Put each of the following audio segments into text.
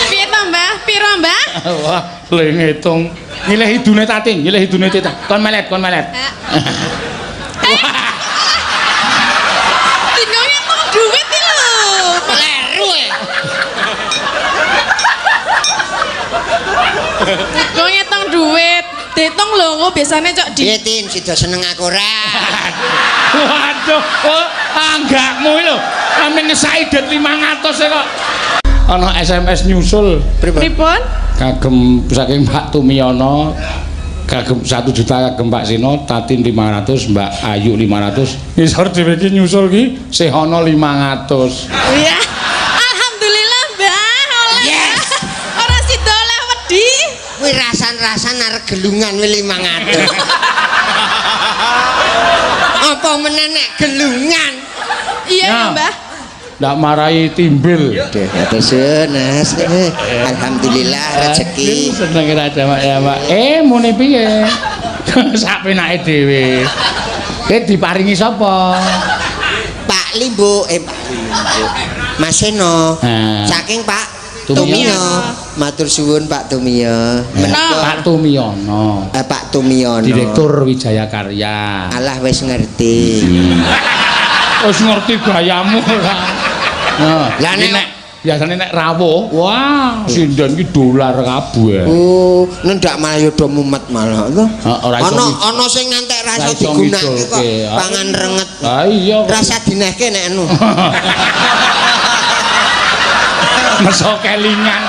Piye to, Mbah? Piro, Mbah? Wah, le ngitung. Nyilih idune Tatin, nyilih idune Tatin. Kon melet, kon melet. Tinggal ngitung duit iki lho. Kleru e. Tinggal ngitung duit. Diitung lho, engko biasane cok di Piye Tin, sida seneng aku ora? Waduh, oh, anggakmu lho. Ame ngesaki det 500 e kok. Ana SMS nyusul Pripun? Kagem saking Pak Tumiyono, kagem 1 juta kagem Pak Sino, Tatin 500, Mbak Ayu 500. Ngisor dhewe iki nyusul ki Sehono 500. Iya. Alhamdulillah, Mbah. Oleh. Yes. Ora sida oleh wedi. Kuwi rasan-rasan arep gelungan kuwi 500. Apa meneh nek gelungan? Iya ya, Ya. Mbah. Ndak marai timbil. Oke, matur suwun, Mas. Alhamdulillah rezeki. Seneng ra jamak ya, Pak. Muni piye? Sak penake dhewe. Diparingi sapa? Pak Limbo, Pak Limbo. Mas Seno. Ah. Saking Pak Tumiyo. Tumiyo. Matur suwun Pak Tumiyo. Menika Pak Tumiyono, Pak Tumiyono. Direktur Wijaya Karya. Alah wis ngerti. Wis ngerti gayamu ora. Nah, Lah, iki nek biasane nek rawuh, wah, sinden ki dolar kabeh. Oh, nendak malah yo do mumet malah to. Ha, ora iso Ana ana sing ngantek ora rasa iso digunakake kok ngidulke. pangan renget. Ah iya. Rasa dinehke nek anu. Meso kelingan.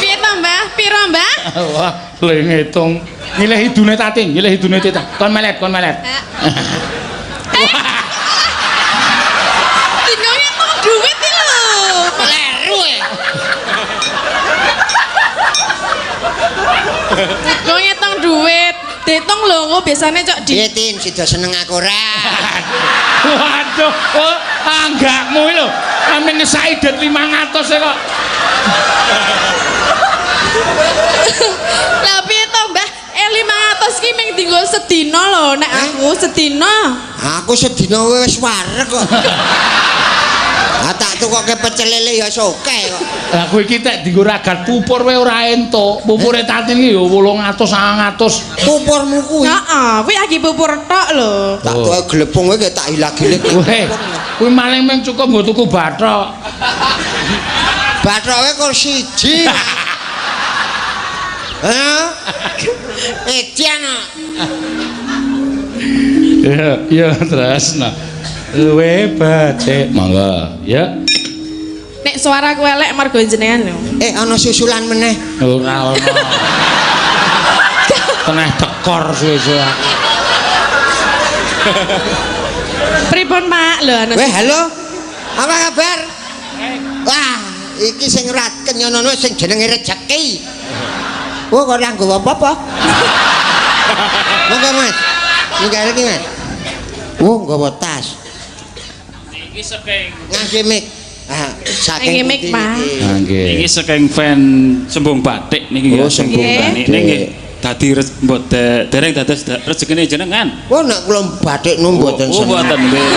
Piye to, Mbah? Piro, Mbah? Wah, le ngitung. Nyilih idune Tatin, nyilih idune Tatin. Kon melet, kon melet. Tinggal ngitung duit iki lho. Kleru e. Tinggal ngitung duit. Diitung lho, engko biasane cok di Piye Tin, sida seneng aku ora? Waduh, oh, anggakmu lho. Ame ngesaki det 500 e kok. Lah piye to, Mbah? 500 ki mung dienggo sedina lho, nek aku sedina. Aku sedina wis wareg kok. Ah tak tukoke pecel lele ya oke kok. Lah kowe iki tek dienggo ragat pupur wae ora entuk. Pupure Tatin iki ya 800 900. Pupurmu kuwi. Heeh, kuwi lagi pupur tok lho. Tak tukoke glepung kowe tak ilag-ilig. Weh, kuwi maling mung cukup nggo tuku bathok. Bathoke kok siji. Hah? Edian. Iya, iya terus nah. Luwe becik, monggo. Ya. Nek suara ku elek margo jenengan lho. Ana susulan meneh. Ora ono. Tengah tekor suwe-suwe. Pripun, Pak? Lho ana. Weh, halo. Apa kabar? Wah, iki sing ora kenyono sing jenenge rejeki. Oh, kok ora nggawa apa-apa. Monggo, Mas. Minggah iki, Mas. Oh, nggawa tas. Iki saking Ngangge mic. Ah, saking Ngangge mic, pundi Pak. niki? Ah, nggih. niki saking fan Sembung Batik niki Oh, ya. Sembung Batik. Niki nggih dadi mboten dereng dados rezekine jenengan. Oh, nek kula batik nu mboten Oh, seneng. mboten nggih.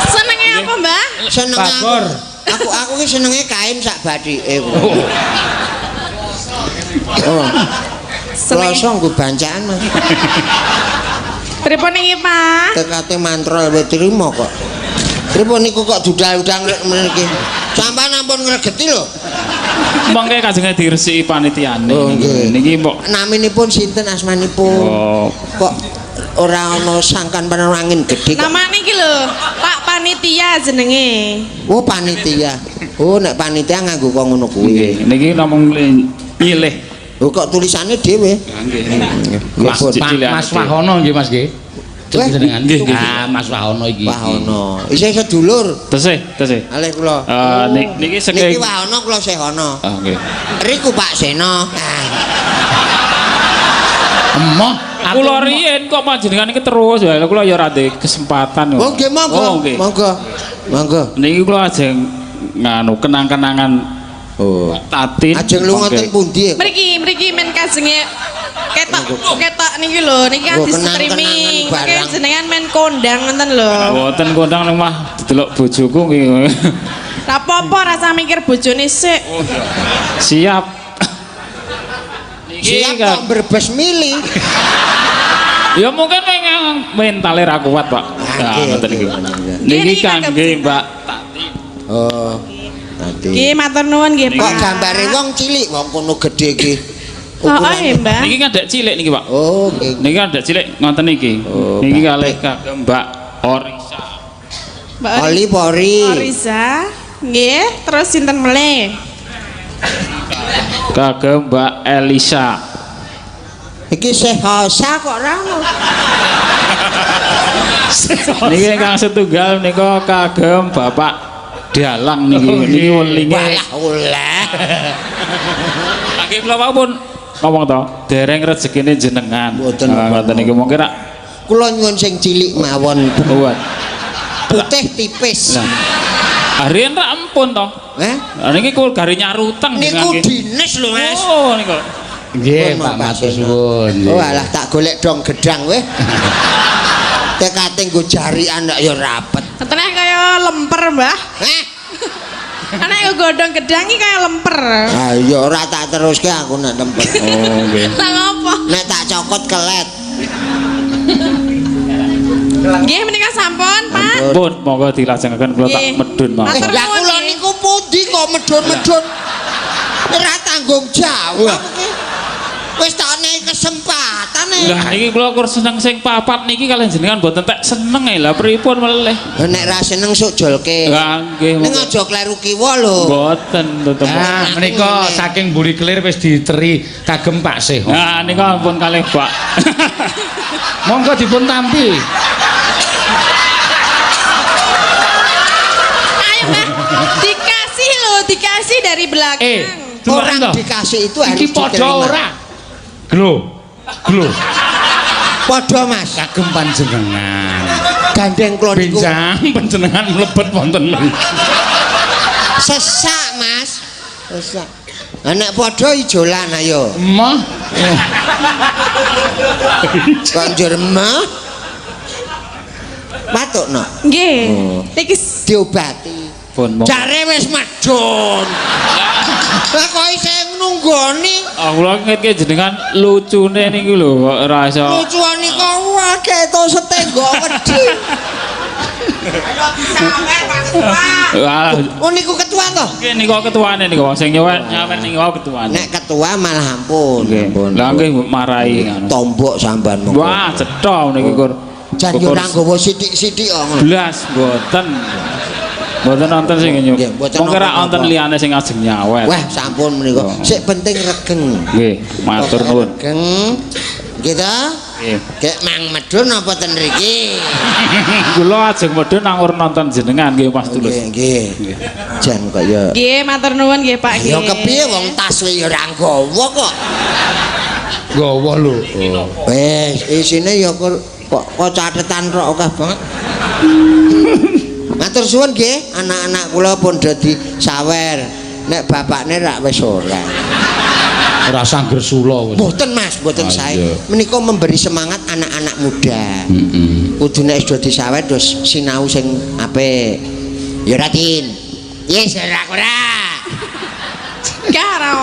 Senenge apa, Mbah? Seneng aku. Bagor. Aku ki senenge kain sak batike. Oh. Senenge. Kloso nggo bancaan, Mas. Pripun iki, Pak? Tekate mantrol wit trimo kok. Pripun niku kok dudal-udang rek mriki. Sampeyan ampun ngregeti lho. Mongke kajenge diresiki panitiane. Oh, nggih. Niki mbok Naminipun sinten asmanipun? Oh. Kok ora ana sangkan angin gedhe kok. Namane iki lho, Pak Panitia jenenge. Oh, panitia. Oh, nek panitia nganggo kok ngono kuwi. Nggih, niki namung nyilih. Oh, kok tulisane dhewe. Nggih. Mas, Nggih, Cicilan. Mas Wahono nggih Mas nggih. Weh, Jenengan. nggih, nggih. Ah, Mas Wahono iki. Wahono. Isih sedulur. Tesih, tesih. Alih kula. Niki saking Niki Wahono kula Sehono. Ah, nggih. Riku Pak Seno. Ah. Emoh, Kula riyen kok panjenengan iki terus ya kula ya ora ndek kesempatan. Oh nggih monggo. Oh, nggih. Monggo. Monggo. Niki kula ajeng nganu kenang-kenangan Oh. Tatin. Ajeng lunga Mongke. teng pundi? Mriki, mriki men kajenge Ketok ketok niki lho, niki kan Oh, di streaming. kenang-kenangan Mungkin barang. jenengan main kondang ngoten lho. Mboten kondang nang mah didelok bojoku nggih. Ra apa-apa rasa mikir bojone sik. Siap. Niki Siap kok brebes mili. Ya mungkin memang mentale ra kuat, Pak. Nah, Nggih, ngoten niku. nggih. Niki Niki kangge kagem Mbak Tati. Oh. Nanti. Nggih, matur nuwun nggih, Kok Pak. gambare wong cilik wong kono gedhe iki. Oh, Ukurane. Mbah. Niki kan dek cilik niki, Pak. Oh, nggih. Niki kan dek cilik ngoten niki. Oh, Niki batik. kalih kagem Mbak Orisa. Mbak Oli pori. Orisa. Nggih, terus sinten melih? Kagem Mbak Elisa. Iki sehosa kok ora ono. Niki ingkang setunggal nika kagem Bapak Dalang niki. Niki welinge. Walah oleh. Lagi kula wau pun ngomong to, dereng rezekine jenengan. Mboten, Ah, ngoten niku mungkin rak Kula nyuwun sing cilik mawon, kuat. putih tipis. Lah. Harian rak empun to. Eh? Lah niki kul gari nyaruteng Niku jenengan nggih. dines lho, Mas. Oh niku. Nggih, Pun, Pak Pak matur Seno. suwun. Oh alah tak golek dong gedang weh. Tekate nggo jarian kok ya rapet. Ketene kaya lemper, Mbah. Eh? Anak godhong gedang iki kaya lemper. Ah iya ora tak teruske aku nek temper. Oh nggih. Lah ngopo? Nek tak cokot kelet. Nggih menika sampun, Pak. Pun monggo dilajengaken kula tak Nggih. medun mawon. Matur Lah nuwun, kula nggih. niku pundi kok medun-medun. Ora tanggung jawab iki. Wis tak nehi kesempatan e. Lah niki kula kur seneng sing papat niki kalian jenengan mboten tek seneng e lah pripun meleh. Nek ra seneng sok jolke. Lah nggih. Ning monggo. aja kleru kiwa lho. Mboten tetep. Nah, menika saking mburi kelir wis diteri kagem Pak Seho. Nah nika ampun kalih Pak. Monggo dipun tampi. Ayo, Mbah. Dikasih loh, dikasih dari belakang. Eh, Orang delok to. dikasih itu harus Iki padha diterima. ora? Glo. Glo. Padha Mas. Kagem panjenengan. Gandeng kula niku Benjang panjenengan mlebet wonten mriki. sesak Mas. Sesak. Lah nek padha ijolan ayo. Emoh. Kok njur mah? Patukno Nggih. Oh. Niki diobati. Pun monggo. Jare wis medun. Lah kok isih nunggoni? Ah kula ngetke jenengan lucune niku lho kok ora iso. Lucuane kok akeh to setenggok wedi. Wah, Oh niku ketua to? nggih niku ketuane niku sing nyawer nyawer niku ketuane. Nek ketua malah ampun. Nggih. Ampun. Lah nggih marahi ngono. Tombok sampean monggo. Wah, cetha niki kur. Jan yo ora nggawa sithik-sithik kok ngono. Blas mboten. Mboten nonton sing nyuk. Nggih, mboten Mongko ra napa-napa. wonten liyane sing ajeng nyawer. Wah, sampun menika. Oh. Sik penting regeng. Nggih, matur nuwun. Regeng. Nggih ta? Nggih. Gek mang medun apa ten mriki? Kula ajeng medhun nang nonton jenengan nggih Mas Tulus. Nggih, nggih. Jan kok ya. nggih matur nuwun nggih Pak Ya nggih. kepiye wong tas we ya ora nggawa kok. Gawa lho. Wis, isine ya kok kok catetan tok akeh banget. Matur suwun nggih, anak-anak kula pun dadi sawer. Nek bapakne rak wis ora. Ora sangger sula wis. Mboten Mas, mboten Ah, sae. iya. Menika memberi semangat anak-anak muda. Heeh. Kudu nek wis dadi sawer terus sinau sing apik. Ya Ratin. Yes, ora ora. Gak ora.